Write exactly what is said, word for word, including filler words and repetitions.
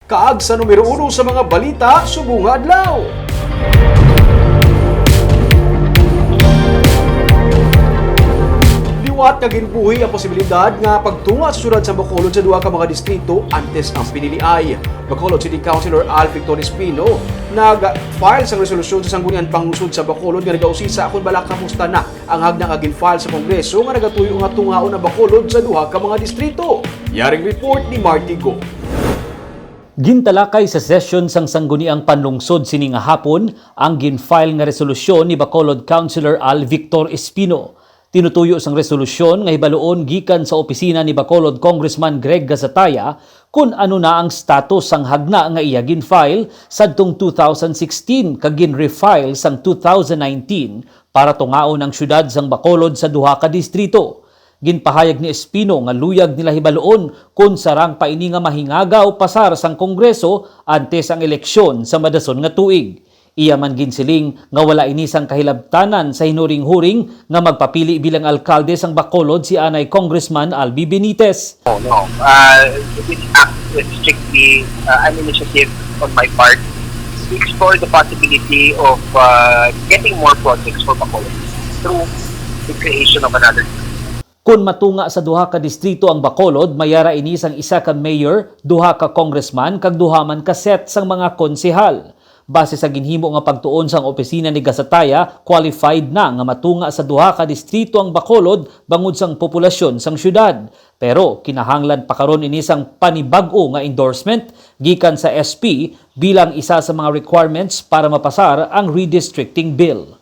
Kag sa numero uno sa mga balita subong nga adlaw. Liwat nga ginbuhi ang posibilidad nga pagtunga sa siyudad sa Bacolod sa duha ka mga distrito antes ang piniliay. Bacolod City Councilor Al Victor Espino nag-file sang resolusyon sa Sangguniang Panglungsod sa Bacolod nga nagausisa kon bala kamusta na ang hagna nga gin-file sa Kongreso nga nagatuyo nga tungaon ang Bacolod sa duha ka mga distrito. Yaring report ni Marty Go. Gintalakay sa sesyon sang Sangguniang Panlungsod sini nga hapon ang gin-file nga resolusyon ni Bacolod Councilor Al Victor Espino. Tinutuyo sang resolusyon nga hibaluon gikan sa opisina ni Bacolod Congressman Greg Gasataya kon ano na ang status sang hagna nga iya gin-file sadtong two thousand sixteen kag gin-refile sang two thousand nineteen para tungaon ang siyudad sang Bacolod sa duha ka distrito. Ginpahayag ni Espino nga luyag nila hibaluon kon sarang pa ini nga mahingagaw pasar sang Kongreso antes ang eleksyon sa madason nga tuig. Iya man ginsiling nga wala ini sang kahilabtanan sa hinuring-huring nga magpapili bilang alkalde sang Bacolod si anay Congressman Albi Benitez. Oh, no. Uh, this act is strictly uh, an initiative on my part to explore the possibility of uh, getting more projects for Bacolod through the creation of another. Kon matunga sa duha ka distrito ang Bacolod, mayara ini sang isa ka mayor, duha ka congressman, kag duha man ka set sang mga konsehal. Base sa ginhimo nga pagtuon sang opisina ni Gasataya, qualified na nga matunga sa duha ka distrito ang Bacolod bangod sang populasyon sang siyudad. Pero kinahanglan pa karon ini sang panibag-o nga endorsement gikan sa S P bilang isa sa mga requirements para mapasar ang redistricting bill.